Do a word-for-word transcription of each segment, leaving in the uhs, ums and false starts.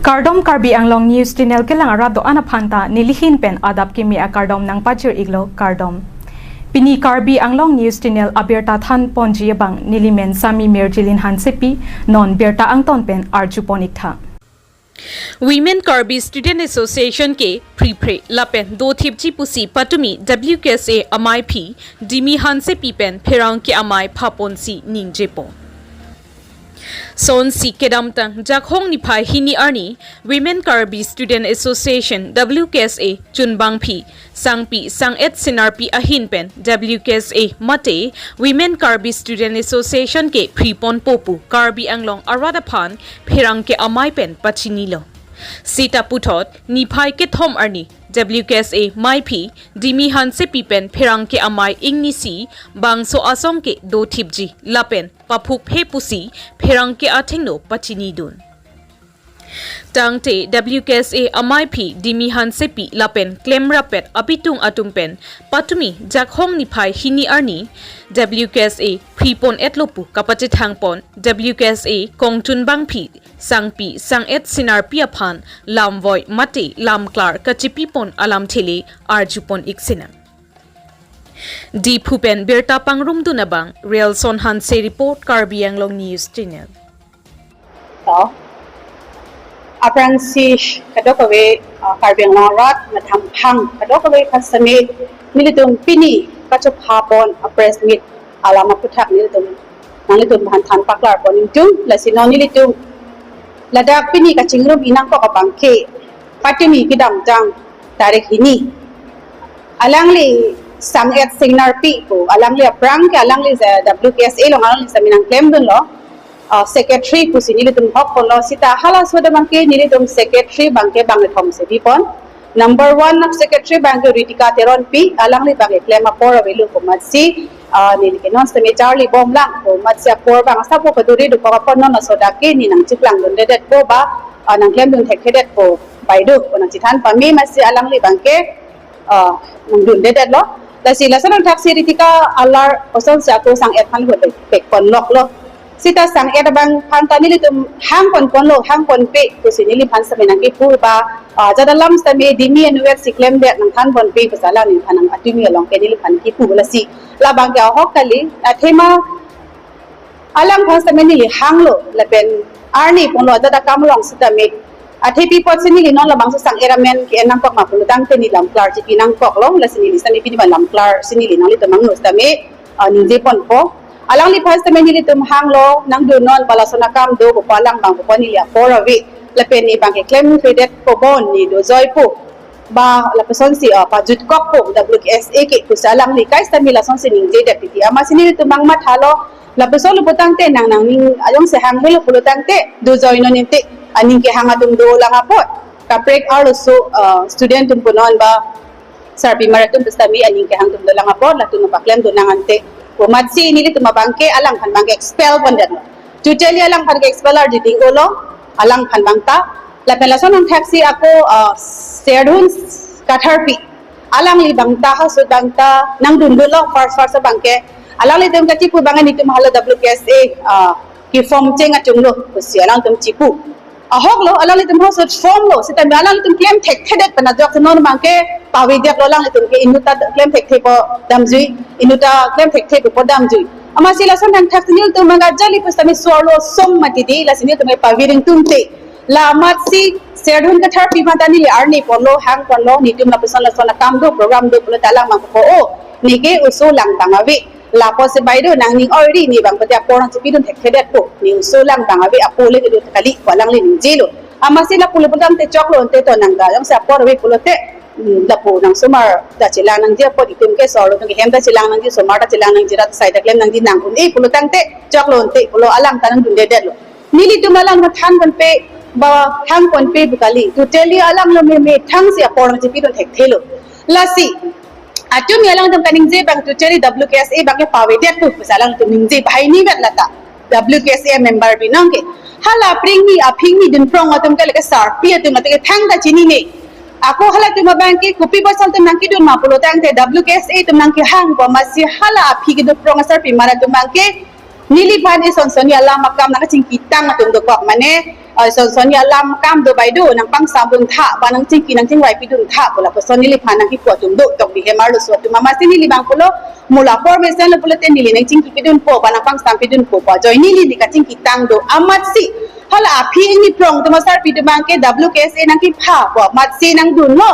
Kardom, Karbi Anglong News Channel kelang arat do-an aphanta nelihin pen adap kimi akardom nangpachir-iklo, kardom. Pini Karbi Anglong News Channel abirta thanponji abang nelimen Sami Mirjilin Hansepi, non birta angton pen arjupon-iktha. Women Karbi Student Association ke phriphre lapen dothipji pusi patumi W K S A amaiphi Dimi Hansepi pen pherangke amei phaponsi ningjepo. Sonsi kedamtang Jakhong niphai hini arni Women Karbi Student Association, W K S A, chunbangphi sangpi sang-et senarpi ahin pen W K S A mate Women Karbi Student Association ke phriponpo pu Karbi Anglong arat aphan pherangke amei pen pachinilo. Sita puthot niphai kethom arni W K S A maiphi Dimi Hansepi pen pherangke amei ingnisi bangso asong ke dothipji lapen paphukphe pusi pherangke athengno pachinidun. Tangte W K S A amaiphi Dimi Hansepi lapen klemrappet abitung atum pen patumi Jakhong niphai hini arni W K S A phripon-etlo pu kapachethangpon W K S A kongchunbangphi sangpi sang-et senarpi aphan lamvoi mate lamklar kachipipon alamthe le arjupon-ik sinang. Diphu pen birta pangrumdun abang Relson Hanse report, Karbi Anglong News Channel. To. Aphrangsi kadokave, ah, Karbi Anglong arat, mathang phang kadokave aphan sami nelitum pini kachophapon a-press meet alam aphuthak nelitum nanglitum aphan than paklarpon ingtung, lasi non nelitum ladak pini kachingrum-i nangkok abang ke patumi kedamtang tarik hini alangli sang-et senarpi pu, alangli aphrang ke alangli je W K S A along alangli sami nangklemdunlo, ah, secretary pusi nelitum hokponlo, sita halaso abang ke nelitum secretary abang ke bang kethom si bipon. Number one of secretary abang ke Ritika Teronpi, alangli abang ke klem apor avelo komatsi, ah, neli ke non sami charlibom lang komatsi apor abang asap ko kaduri dokok apot non laso dak ke ne nangcheplangdundedetpo ba, ah, nangklemdun thekthedetpo bai do pu nangchethan pame, amatsi alangli abang ke, ah, nangdundedetlo. Lasi laso nangthaksi Ritika alar osonsi ako sang-et aphan hut pek, pekponloklo. Sita sang-et abang aphanta nelitum hangponponlo, hangponpe pusi neliphan sami nangkipu ba, ah, ajat alam sami Dimi anvet si klemdet nangthanponpe pusi alangliphan nang atumi along ke neliphan kipu, lasi labang ke ahok kali, athema alangphan sami neli hanglo lapen arniponlo ajat akam along sitame, athepi apotsi neli non labangso sang-et amen ke-en nangkok ma pulo tangte neli lamklar chipi nangkoklo, lasi neli sami pini abang lamklar si neli nanglitum angno sitame, ah, ningjeponpo. Alangliphan sami nelitum hanglo, nangdunnon ba lason akam do pu alang abang pu neli apor ave, lapen ne abang ke klemthedetpo bon ne dojoipo ba lapusonsi, ah, pajutkokpo W K S A ke pusi alangli kai sami lasonsi ningjedet titi, amatsi nelitum abang mathalo, lapuson lo pu tangte nang nangning ajongsi hangdunlo pulo tangte dojoi non inte, aning kehang atum dolang apot, kaprek arloso, ah, student atum punon ba sarpimar atum pusitame aning kehang atum dolang apot, latum paklemdun nang ante komatsi nelitum abang ke alangphan abang ke expel pondetlo. Totally alangphan ke expel arjiding-olo, alangphan abang ta. Lapen lason nangthaksi ako, ah, Serdun Katharpi, alangli abang ta, halaso abang ta nangdundunlo, first first abang ke alanglitum kachipu abang netum hala W K S A, ah, ke-form cheng achunglo pusi alangtum chipu. Ahoklo, alanglitum halaso formlo, sitame alanglitum klem thekthedet pen ajok non abang ke pavedetlo, alanglitum ke inutta klem thekthepo damjui, inutta klem thekthepo damjui. Amatsi lason nangthaksi nelitum abang ajali pusitame swarlo song mati di, lasi nelitum ke pavering tumte. La amatsi Serdun Katharpi aphanta neli arniponlo, hangponlo, netum lapuson lason akam do, program do pulote alang abang po, o, neke oso lang abang ave. Lapusi bai do, nangning oiri, ne abang pute apor nangchipidun thekthedetpo, ne oso lang abang ave, apo le kedo kali pu alangli ningjelo. Amatsi lapu lo pu tangte choklo ante to nang ta, jongsi apor ave pulote, hmm, lapu nang somar ta chelang nangji, apot itum ke swarlo atum ke hem ta chelang nangji, somar ta chelang nangji, rat asai ta klem nangji nang un-e pulo tangte choklo ante pulo alang ta nangdundedetlo. Nelitum alang mathanponpe ba hangponpe pu kali, totally alanglo meme thangsi apor nangchipidun thekthelo. Lasi atumi alangtum kaningje abang totally W K S A abang ke pavedet pu pusi alangtum ningje banghini vet lata. W K S A member binong ke hala apringni aphingni dunprong atum ke lake sarpi atum atum ke thangta chinine. Ako halatum abang ke kopi bosal atum nangkedun ma pulo tangte W K S A atum nangkehangpo, amatsi hala aphi kedunprong asarpimar atum abang ke neliphan ison sonni alam akam nangkachingkitang atum dokok, mane Ai, son son ya lam kam do bai do, nangpangsam dun tha, ba nangchingki nangchingvai pidun tha, pu lapuson neliphan nangkipu atum do, tok di hem arloso atum amatsi neli bang pulo, mo la apor mesenlo pulote neli nangchingki pidunpo, ba nangpangsam pidunpo, ba ajoine neli kachingki tang do, amatsi. Hala aphi ingni prong atum asarpi atum abangke W K S A nangkiphapo, amatsi nangdunlo,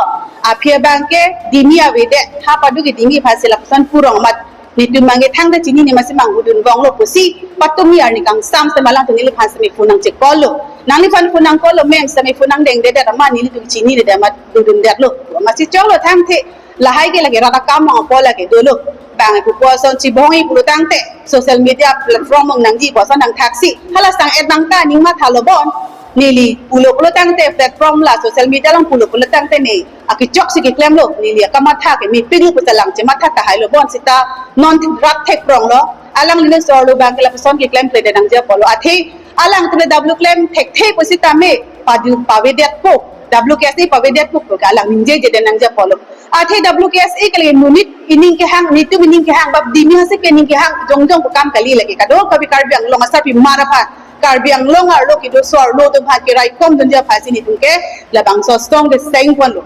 aphi abangke dimi avedet, ha padu ke dimi aphansi lapuson purong amat. Netum abangke thangta chinine amatsi manghudun vanglo pusi, patumi arni kangsam seta alangtum neliphan seta me phone nangche-call lo. Nangliphan phone nang-call lo mem seta me phone nangdengdedet amat nelitum chinine det amat dundundetlo. Amatsi choklo thangthe lahai ke lake rat akam mang apot lake dolo. Bang pupo ason chibong-i pulo tangte social media platform mang nangji pu ason nangthaksi. Hala sang-et abangta aning mathalo bon. Neli pulo pulo tangte platform la social media along pulo pulo tangte ne akechoksi keklemlo, neli akamatha ke mepiklo pu ta lang chematha tahailo bon seta non rat thekpronglo, alangli ne sorlo abangke lapuson keklemkledet nangji apotlo, athe alangtum le W klem thekthe pu seta me padu pavedetpo, W K S A pavedetpo pu ke alang ningjejedet nangji apotlo, athe W K S A ke le monit ining kehang, netum ining kehang, bap dimi hasi ke ining kehang, jongjong pu kam kali lake, kadokave Karbi Anglong asarpi mar aphan, Karbi Anglong arlo kedo so arlo atum aphan keraikom dunji aphansi netum ke labangso song de seng ponlo.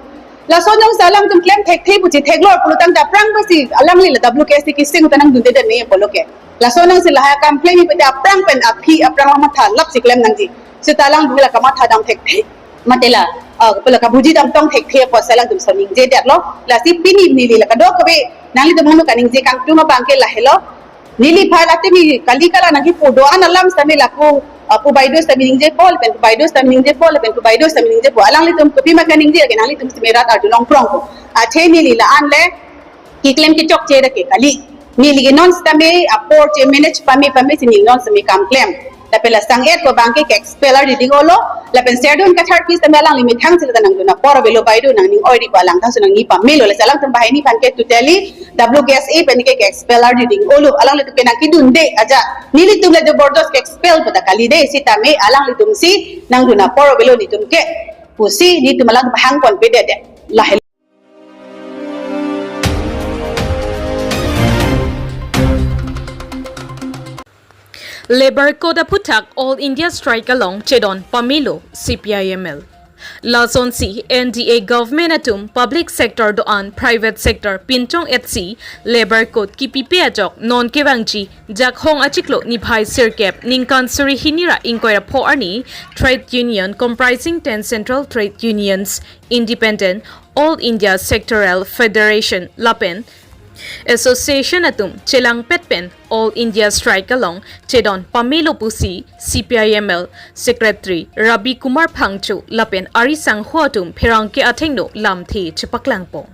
Lason jongsi alangtum klem thekthe pu chetheklor pulo tangte aphrang pensi alangli la W K S A keseng ta nangdundedet ne pulo ke. Lason jongsi lahai akam klem pute aphrang pen aphi aphrang lang matha lapsi klem nangji. Seta alang bula kamatha dam thekthe. Mate la, ah, bula kabuji damtong thekthe apotsi alangtum so ningjedetlo. Lasi pini neli la kadokave nanglitum hanu kaningje kangtung abangke lahelo. Neliphan atimi kali kala nangkipu do-an alam seta me lapu, ah, pu baido seta me ningjepo, lapen pu baido seta me ningjepo, lapen pu baido seta me ningjepo. Alanglitum kopima kaningje ke nanglitum seta me rat arjulong prongpo. Athe neli la-an le keklem kechokche ra ke kali. Neli ke non seta me apor che-manage pame pamesi neli non seta me kam klem. Lapen la sang-et ko abangke ke-expel ardi ding-olo. Lapen serdun katharpi seta me alangli methang seta nangdun apor avelo baido nangning oiri pu alang thangsi nangni pamelo, lasi alangtum banghini aphan ke totally W K S A pen ke ke-expel ardi ding-olo. Alanglitum ke nangkedunde aja. Nelitum le jobordos ke-expel pu ta kalide, seta me alanglitumsi nangdun apor avelo netum ke pusi netum alang hangponpedet lahai. Labour Code aphuthak All India Strike along chedon pamelo C P I M L. Lasonsi N D A government atum public sector do-an private sector pinchong-etsi Labour Code kipipe ajok non kevangji Jakhong achiklo niphai sirkep ningkan suri hini ra ingkoi ra pho arni trade union comprising ten central trade unions, independent, All India Sectoral Federation lapen Association atum chelangpet pen All India Strike along chedon pamelo pusi C P I M L Secretary Rabi Kumar Phangcho lapen ari sangho atum pherangke athengno lamthe chepaklangpo.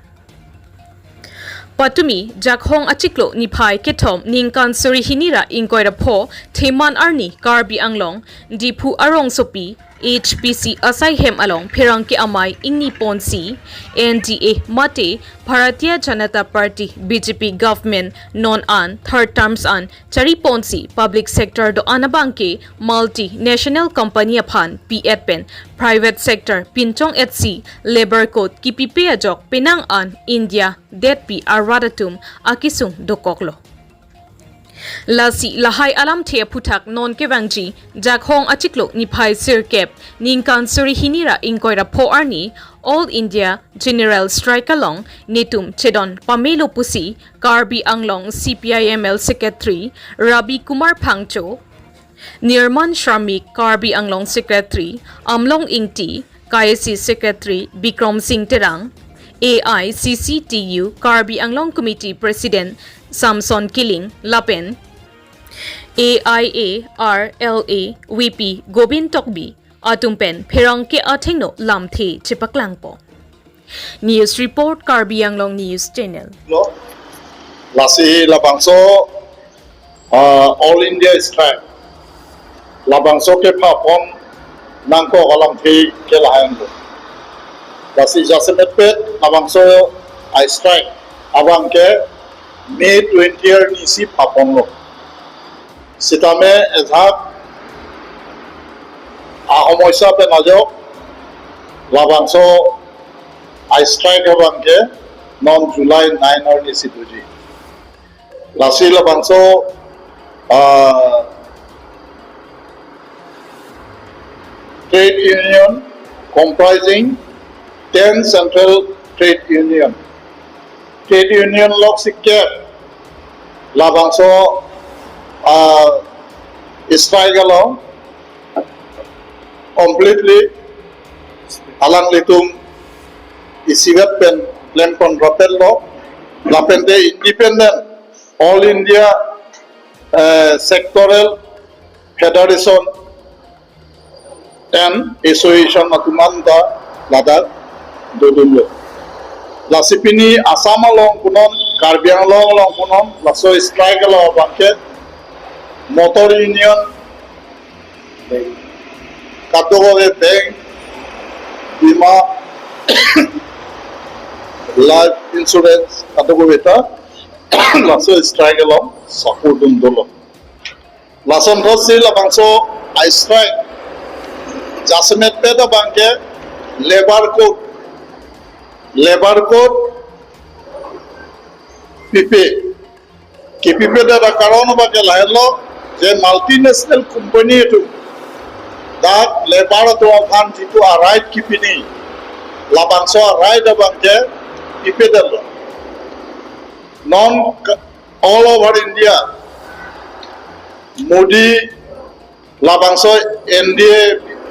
Patumi Jakhong achiklo niphai kethom ningkan suri hini ra ingkoi ra pho theman arni Karbi Anglong Diphu arongsopi H P C asai hem along pherangke amei ingni ponsi N D A mate Bharatiya Janata Party B J P government non an third terms an chari ponsi public sector do-an abangke multinational company aphan pi-et pen private sector pinchong-etsi Labour Code kipipe ajok penang an India detpi arat atum akesung dokoklo. Lasi lahai alamthe aphuthak non kevangji Jakhong achiklo niphai sirkep ningkan suri hini ra ingkoi ra pho arni All India General Strike along netum chedon pamelo pusi Karbi Anglong C P I M L Secretary Rabi Kumar Phangcho, Nirman Shramik Karbi Anglong Secretary Amlong Ingti, K A C Secretary Bikram Singh Terang, A I C C T U Karbi Anglong Committee President Samson Killing lapen A I A R L A V P Gobind Tokbi atum pen pherangke athengno lamthe chepaklangpo. News report, Karbi Anglong News Channel. Lo, lasi labangso, ah, All India Strike labangso kepha pon nangkok alamthe ke lahai lo. Lasi jasemetpet labangso a-strike abangke May twenty arnisi pha ponlo. Sitame ejak ahomoi sa pen ajok labangso a-strike abangke non July nine arnisi doji. Lasi labangso, ah, Trade Union comprising ten Central Trade Union. Trade Union lok si kep labangso, ah, strike along completely alanglitum isivet pen klem konrapet lo, lapente independent All India, eh, Sectoral Federation and Association atum anta ladak dodunlo. Lasi pini Assam along punon, Karbi Anglong along punon, laso strike along abangke motor union, kadokave bank, bima, life insurance, kadokave ta laso strike along support dun dolo. Lason thotsi labangso a-strike jasemetpet abangke labor code, labor code pipe. Kipipedet akaron abangke lahelo je multinational company atum dak labor atum aphan jitu a-right kipini, labangso a-right abangke pipedetlo. Non ka-, all over India, Modi labangso N D A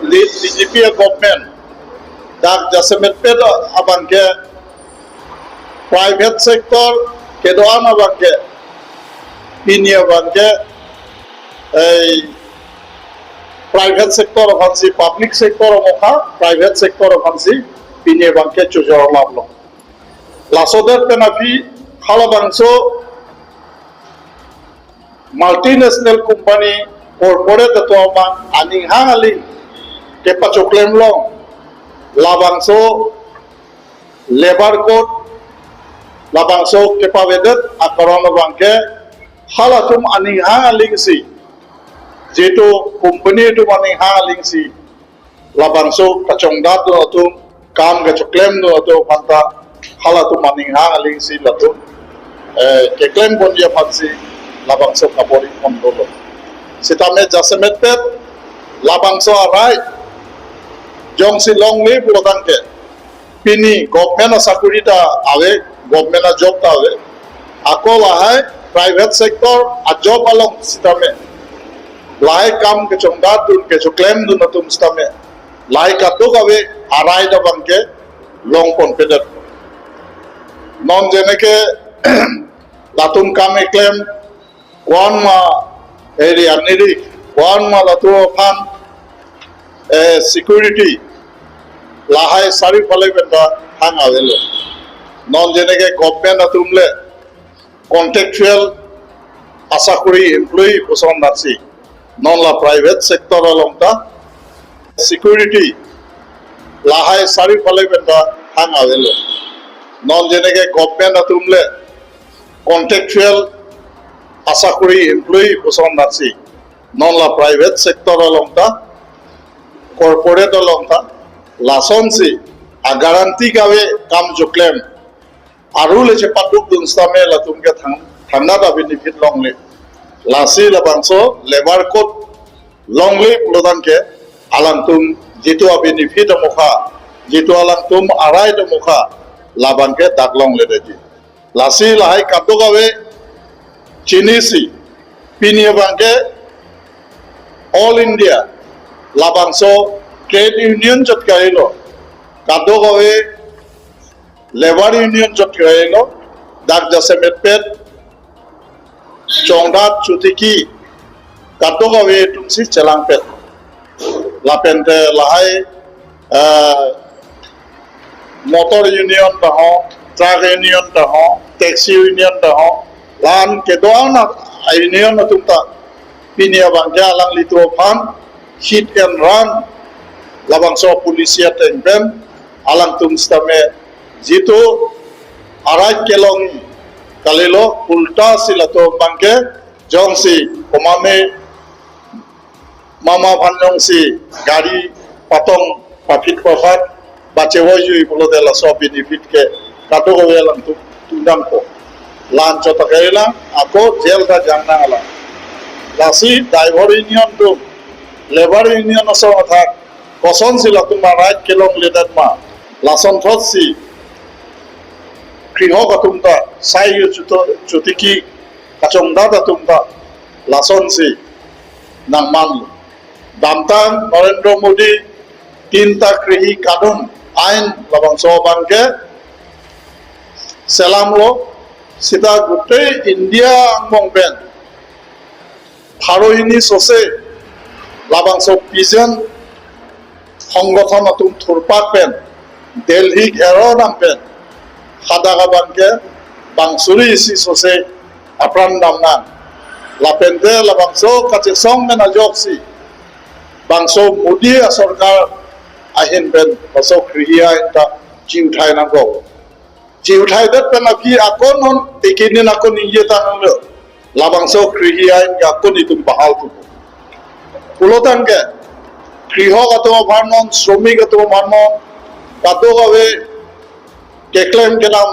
lead B J P government dak jasemetpet abangke private sector kedo-an abangke pini abangke ei private sector aphansi public sector amokha, private sector aphansi pini abangke chojor laplo. Laso det pen aphi halabangso multinational company, corporate atum abang aning hang aling kepachoklem long labangso labor code labangso kepavedet akaron abangke halatum aning hang alingsi, jitu company atum aning hang alingsi labangso kachongdat dun atum, kam kachoklem dun atum aphanta halatum aning hang alingsi latum, eh, keklem ponji aphansi labangso kabor-i pon dolo. Sitame jasemetpet labangso a-right jongsi longle pulotangte pini government asakuri ta ave, government a-job ta ave. Ako lahai private sector a-job along sitame lahai kam kachongdat dun, kachoklem dun atum sitame lahai kadokave a-right abangke long ponpedet. Non jeneke latum kam keklem, ko-an ma area niri, ko-an ma latum aphan, eh, security lahai sari phale penta hang avelo. Non jeneke government atum le contractual asakuri employee puson nasi, non la private sector along ta security lahai sari phale penta hang avelo. Non jeneke government atum le contractual asakuri employee puson nasi, non la private sector along ta, corporate along ta, lasonsi a-guarantee kave kam choklem, aru le chepaduk dun sitame latum ke thang, thangnat a-benefit longle. Lasi labangso labor code longle pulotangte alangtum jitu a-benefit amokha, jitu alangtum a-right amokha, labangke dak longledetji. Lasi lahai kadokave chinisi pini abangke All India labangso trade union chot kahelo, kadokave labor union chot kahelo, dak jasemetpet chongdat chotiki kadokave atumsi chelangpet. Lapente lahai, eh, motor union ta ho, truck union ta ho, taxi union ta ho, la-an kedo-an a-union atum ta pini abangke alanglitum aphan hit and run labangso policy ateng pen alangtum sitame jitu a-right kelong kalilo, ulta si latum abangke jongsi komane mama aphan jongsi gari patong paphit paphat ba chevoijui pulote laso benefit ke kadokave alangtum tundangpo. La-an chot ta kailang, ako jail ta jangnang alang. Lasi driver union atum, labor union asong athak kosonsi latum a-right kelongledet ma, lasonthotsi krihok atum ta, sai yo chuto chotiki kachongdat atum ta lasonsi nangmanlo. Damtang Narendra Modi tinta krihi kanun ain labangso abangke selamlo, seta gutei India angbong pen pharo hini sose labangso peasant songothon atum thurpak pen Delhi ero nang pen hadak abangke bang suri isi sose apran damnang. Lapente labangso kachesong pen ajoksi bangso Modi asorkar ahin pen bangso krihi ain ta chiuthai nangkok. Chiuthaidet pen aphi akon hon tikinin akon ningje tanglo. Labangso krihi ain ke akon itum bahal tu. Pulotangte krihok atum aphan non, sromik atum aphan non, kadokave keklem kedam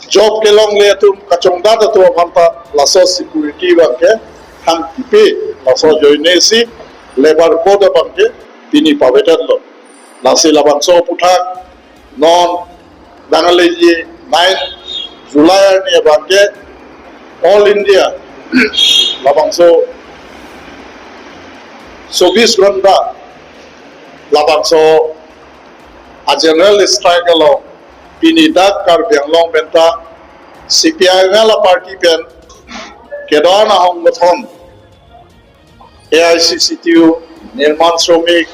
job kelongle atum kachongdat atum aphan ta laso security abangke hang tipe, laso ajoinesi labour code abangke pini pavedetlo. Lasi labangso aphuthak non dangliji nine July arni abangke All India labangso chobis ghonta labangso a-general strike along pini dak Karbi Anglong penta C P I M L a-party pen kedo-an asongothon A I C C T U, Nirman Shramik,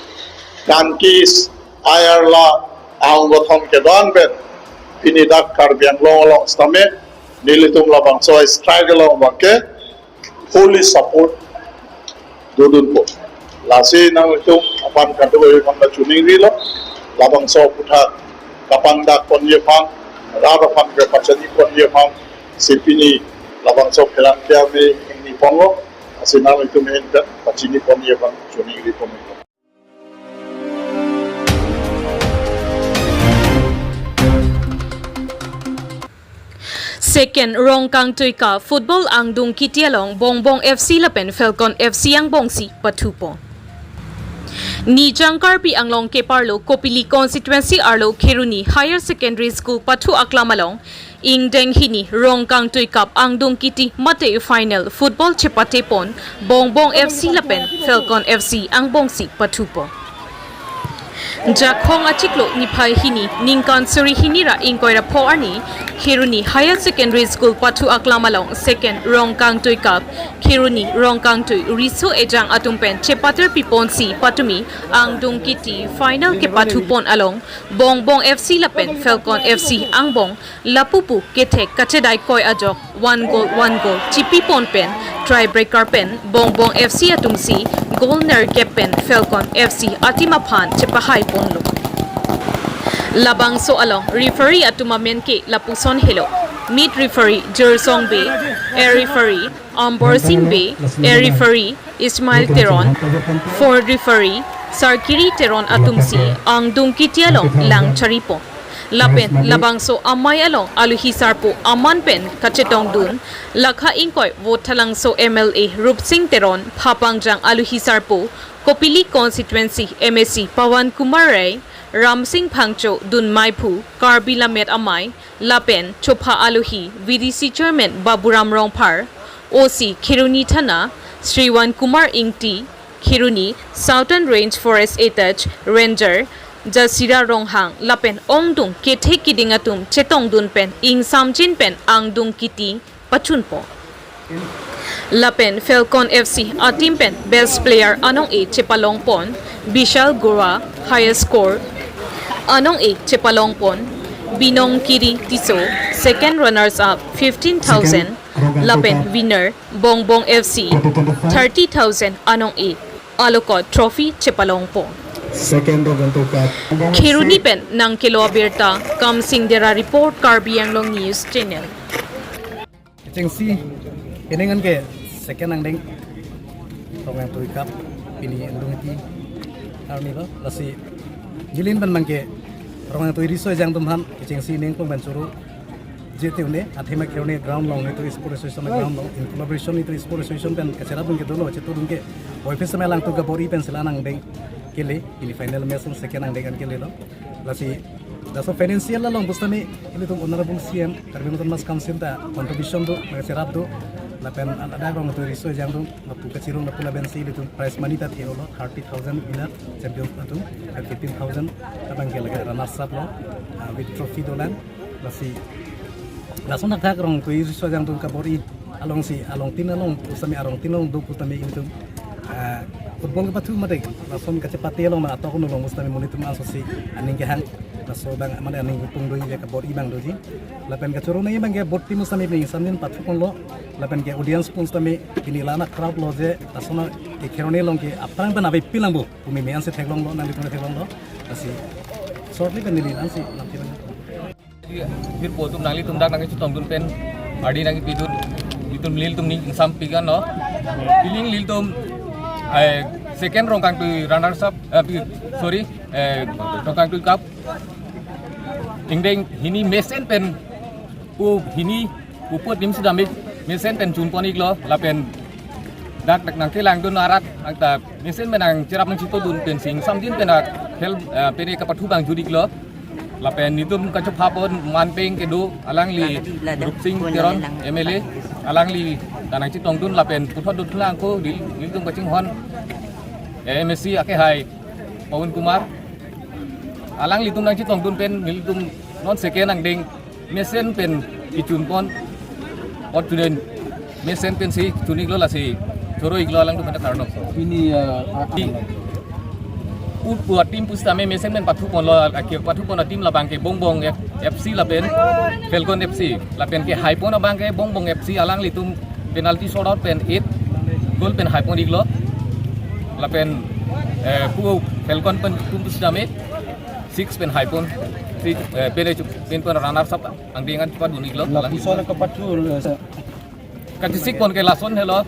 Kankis, Ayarla, asongothon kedo-an pen pini dak Karbi Anglong along sitame nelitum labangso strike along abangke fully support dodunpo. Lasi nanglitum aphan kadokave aphan ta choningrilo, labangso aphuthak kapangdak ponji aphan, rat aphan kepachini ponji aphan, si pini labangso pherangke arni ingni ponlo, lasi nanglitum ahin pen pachini ponji aphan choningri ponlo. Second Rongkangtui Cup Football angdung kiti along Bongbong F C lapen Falcon F C angbongsi pathupo. Nijang Karbi Anglong keparlo Kopili constituency arlo Kheroni Higher Secondary School pathu aklam along ingdeng hini Rongkangtui Cup angdung kiti mate final football chepatepon Bongbong F C lapen Falcon F C angbongsi pathupo. Jakhong achiklo niphai hini ningkan suri hini ra ingkoi ra pho arni Kheroni Higher Secondary School pathu aklam along Second Rongkangtui Cup Kheroni Rongkangtui Riso Ejang atum pen chepater piponsi patumi angdung kiti final kepathupon along Bongbong F C lapen Falcon F C angbong lapupu kethek kachedai koi ajok one goal one goal chipipon pen tiebreaker pen Bongbong F C atumsi goal nerkep pen Falcon F C ateam aphan chepahaiponlo. Labangso along referee atum amen ke lapuson helo: mid referee Jersong Bey, air referee Ambor Singh Bey, air referee Ismail Teron, fourth referee Sarkiri Teron atumsi angdung kiti along lang charipon. Lapen labangso amei along alohi sarpo aman pen kachetongdun, lakha ingkoi Vothatlangso M L A Rupsing Teron, Phapangjang alohi sarpo, Kopili constituency M A C Pawan Kumar Rai, Ramsing Phangcho, dunmeiphu, Karbi Lammet Amei, lapen chopha alohi V D C Chairman Baburam Rongphar, O C Kheroni Thana Sriwan Kumar Ingti, Kheroni Southern Range Forest Attached Ranger Jasira Ronghang lapen ongdung kethe kiding atum chetongdun pen ingsamjin pen angdung kiti pachunpo. Lapen Falcon F C ateam pen best player anong-e chepalongpon Bishal Gurwa, highest score anong-e chepalongpon Binong Kiri Tisso, second runners up fifteen thousand, lapen winner Bongbong F C thirty thousand anong-e alokot trophy chepalongpon. Second Rongkangtui Cup. Kheroni pen nangkelo abirta Kamsing Dera report, Karbi Anglong News Channel. Kechengsi, kini an ke second angdeng Rongkangtui Cup pini angdung kiti arni lo, lasi neli pen abangke Rongkangtui Riso Ejang atum aphan kechengsi ning pon ban choro jete un-e, athema Kheroni ground along, Netrok Sports Association ground along, in collaboration Netrok Sports Association pen kacherap dun ke dolo, chetodun ke, boy fest me lang tu ka bori pen sila nangdeng kele, pini final match along second angdeng an kelelo. Lasi, laso financial along pusitame, ilitum Honorable C M, Karbi Anglong Autonomous Council ta contribution do, maka cherap do, lapen adak rongtui riso ejang do, lapu kachirung lapu lapen si ilitum prize money ta thelo, thirty thousand winner, champion atum, and fifteen thousand abang ke lake runners up lo, ah, with trophy dolang, lasi, lason thakthak rongtui riso ejang do kabor-i, alongsi, alongtin along, pusitame arongtin along do pusitame ilitum, ah, football kepathu mate, lason kachepate along na atok along pusitame monit atum asonsi, aning kehang, laso abang mane aning pung do-i ya kabor-i abang doji. Lapen kachoro nang abang ke board team pusitame ning samnin pathu ponlo, lapen ke audience pusitame pini la-an a crowd lo je, lason ke kheroni along ke aphrang pen ave pilang bo, pumi me ansi theklonglo, nanglitum theklonglo, lasi, shortly pen neli ansi, lam tilang. Hirpo atum nanglitum dak nangchetongdun pen, ardi nangpidun, itum nelitum ning ingsam pigan lo. Piling nelitum, eh, second rongkangtui runners up, eh, pi-, sorry, eh, rongkangtui cup. Ingdeng hini mesen pen, pu hini, pu put nim sidamik, mesen pen chunpon-iklo, lapen dak dak nangkelangdun arat, angta mesen pen nangcherap nangchetongdun pensi ingsamdin pen akhel, eh, pene kepathu abang jut-iklo. Lapen nelitum kachopha pon manpeng kedo alangli Rupsing Teron M L A, alangli ta nangchetongdun lapen puthot dothulang ko di nelitum kachinghon, eh, M A C akehai Pawan Kumar, alanglitum nangchetongdun pen nelitum non second angdeng mesen pen kechunpon, ot student mesen pensi chun-iklo lasi choro-iklo alangtum pen karno. Pini, eh, a-, a-, Di ut pu a-team pusitame mesen pen pathu ponlo, ake pathu pon a-team labang ke Bongbong F-, F C lapen Falcon F C, lapen kehai pon abang ke Bongbong F C, alanglitum penalty shootout pen eight goal pen hai pon-iklo, lapen, eh, pu Falcon pen atum pusitame six pen hai pon, six, eh, pen, pen runners up angdeng an chepadun-iklo. Lapuson kepathu, eh, sa- Kachesik pon ke lason helo,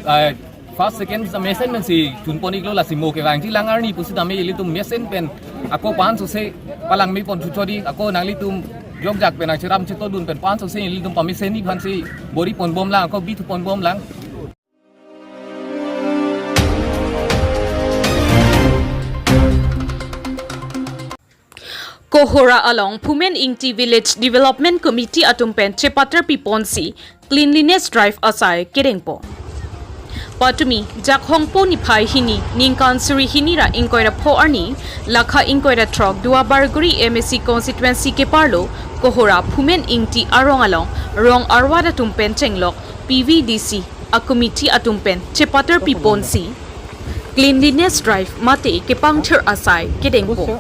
eh, first second sa mesen pensi chunpon-iklo, lasi mo kevangji lang arni pusitame ilitum mesen pen ako pansose palangme pon chuchori, ako nanglitum jokjak pen nangcherap chetongdun pen pansose ilitum pamesen-i aphansi bor-i ponbomlang, ako bithu ponbomlang. Kohora along Phumen Ingti Village Development Committee atum pen chepatar piponsi cleanliness drive asai kedengpo. Patumi Jakhongpo niphai hini ningkan suri hini ra ingkoi ra pho arni lakha ingkoi ra throk Duar Bagori M A C constituency keparlo Kohora Phumen Ingti arong along rong arwat atum pen chenglok P V D C a-committee atum pen chepatar piponsi cleanliness drive mate kepangthir asai kedengpo.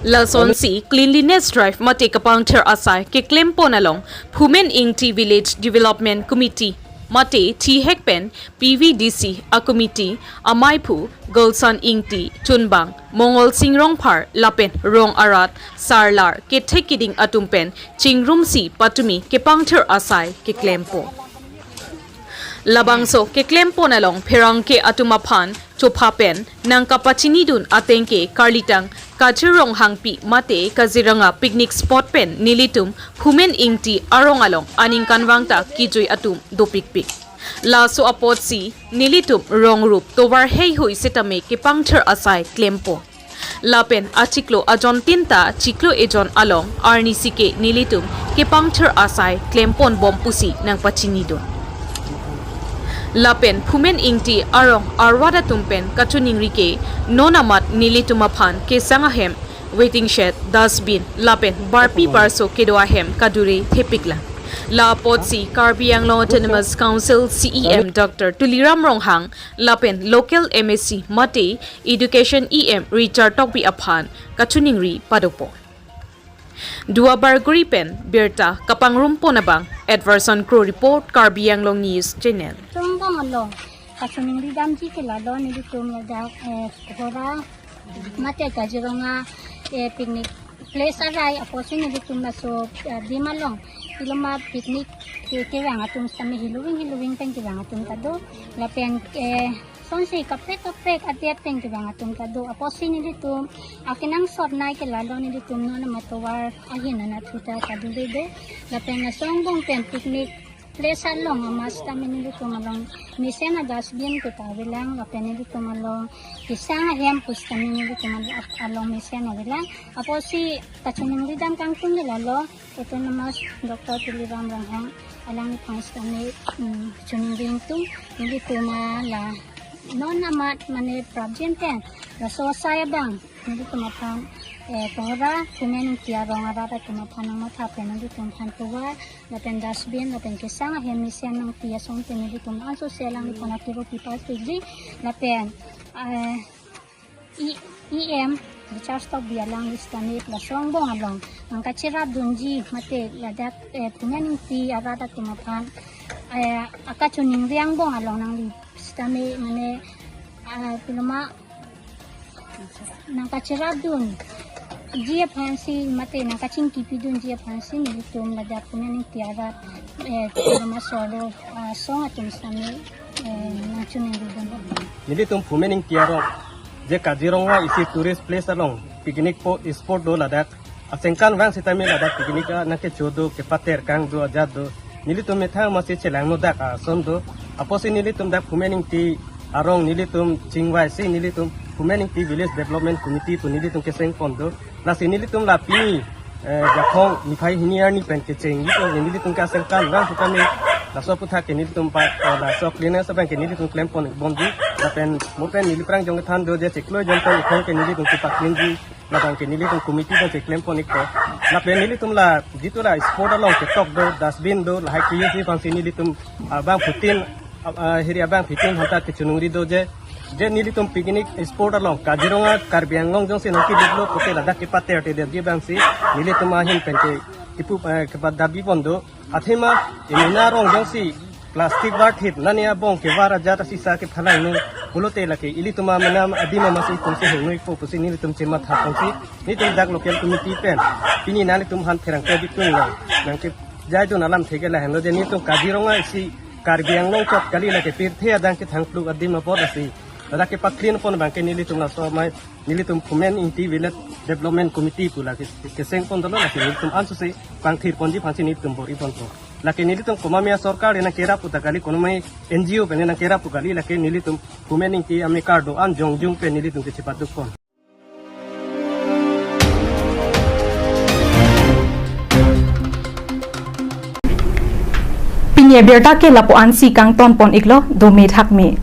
Lasonsi cleanliness drive mate kepangthir asai keklempon along Phumen Ingti Village Development Committee mate thihek pen P V D C a-committee amaiphu Golson Ingti, chunbang Mongol Sing Rongphar lapen rong arat sarlar kethek kiding atum pen chingrumsi patumi kepangthir asai keklempo. Labangso keklempon along pherangke atum aphan chopha pen nangkapachinidun ateng ke karlitang Kachir Ronghangpi mate Kaziranga picnic spot pen nelitum Phumen Ingti arong along aningkanvang ta kejui atum dopikpik. Laso apotsi nelitum rong rup tovar heihui setame kepangthir asai klempo. Lapen achiklo ajon tin ta chiklo ejon along arnisi ke nelitum kepangthir asai klemponbom pusi nangpachinidun. Lapen Phumen Ingti arong arwat atum pen kachiningri ke non amat nelitum aphan kesang ahem, waiting shed, dustbin lapen barpi barso kedo ahem kadure thepiklang. La apotsi Karbi Anglong Autonomous Council C E M Doctor Tuliram Ronghang lapen local M A C mate Education E M Richard Tokbi aphan kachiningri padopo. Duar Bagori pen birta kapangrumpon abang, Edverson Kro report, Karbi Anglong News Channel. Tongbang along kachiningri damji ke lalo nelitum ladak, eh, Kohora mate Kaziranga, eh, picnic place arai apotsi nelitum laso, eh, bim along, iloma picnic ke, kevang atum sitame hiluwing hiluwing pen kevang atum ta do. Lapen, eh, sonsi kaprek kaprek adet pen kevang atum ta do. Apotsi nelitum akenangsot nai ke lalo nelitum non amat tovar ahin anat thuta kadure do. Lapen laso angbong pen picnic Place along ama sitame nelitum along mesen a-dustbin pu ta avelang, lapen nelitum along kesang ahem pu sitame nelitum along mesen avelang. Apotsi kachiningri dam kangtung ke lalo, Autonomous Doctor Tuliram Ronghang alangliphan sitame, mm, chiningri ingtung, nelitum la non amat mane prapjin pen laso asai abang nelitum aphan, eh, Kohora Phumen Ingti arong arat atum aphan nangmatha pen nelitum aphan tovar lapen dustbin lapen kesang ahem mesen nangpi asonte nelitum ansose alangliphan akiro pipas piji lapen, eh, E-, E M Richard Tokbi alangli sitame laso angbong along nangkachirap dunji mate ladak, eh, Phumen Ingti arat atum aphan, eh, akachiningri angbong along nangli sitame mane, ah, piloma nangkachirap dunji aphansi mate nangkachingki pi dunji aphansi nelitum ladak Phumen Ingti arat, eh, piloma solo, ah, song atum sitame, eh, nangchiningri dun. Nelitum Phumen Ingti arong je Kaziranga isi tourist place along picnic po-, spot do ladak. Asengkan vang sitame ladak picnic a nangkecho do, kepater kang do, ajat do. Nelitum methang masi chelang nodak ason do. Apotsi nelitum dak Phumen Ingti arong nelitum chingvaisi nelitum Phumen Ingti Village Development Committee pu nelitum keseng pon do. Lasi nelitum la pini, eh, Jakhong niphai hini arni pen kecheng nelitum, nelitum ke asengkan vang sitame laso aputhak ke nelitum pa, eh, laso cleanliness abang ke nelitum klem pon bonji. Lapen mo pen neli aphrang jong kethan do je chiklo jon pen ikhong ke nelitum kepa-cleanji. Labang ke nelitum committee abang cheklem pon ikpo. Lapen nelitum la jitu la spot along ketok do, dustbin do, lahai ke-use aphansi nelitum abangphutin, ah, ah, hiri abangphutin aphanta kachiningri do je, je nelitum picnic spot along Kaziranga Karbi Anglong jongsi nangkedetlo pulote ladak kepater te detji abangsi nelitum ahin pen ke ipu, eh, kepa dabi pon do. Athema emena arong jongsi plastic varthit nani abong kevar ajat asisa kephalang no pulote lake ilitum amenam adim amatsi itum si hingno ikpo pusi nelitum chematha ponsi nelitum dak local committee pen pini nanglitum aphan pherangke bitung lo. Nangkejai dun alamthe ke lahenlo je nelitum Kaziranga isi Karbi Anglong chot kali, lake pirthe adang kethang pluk adim apot asi. Ladak kepa-clean pon abang ke nelitum laso amei nelitum Phumen Ingti Village Development Committee pu lake keseng pon dolo, lake nelitum ansose pangthir ponji aphansi nelitum bor-i ponpo. Lake nelitum komat amei asorkar nangkerap pu ta kali, komat amei N G O pen nangkerap pu kali, lake nelitum Phumen Ingti amekar do-an jongjung pen nelitum kechepaduk pon. Pini abirta ke lapu-ansi kangton pon iklo, dome thakme.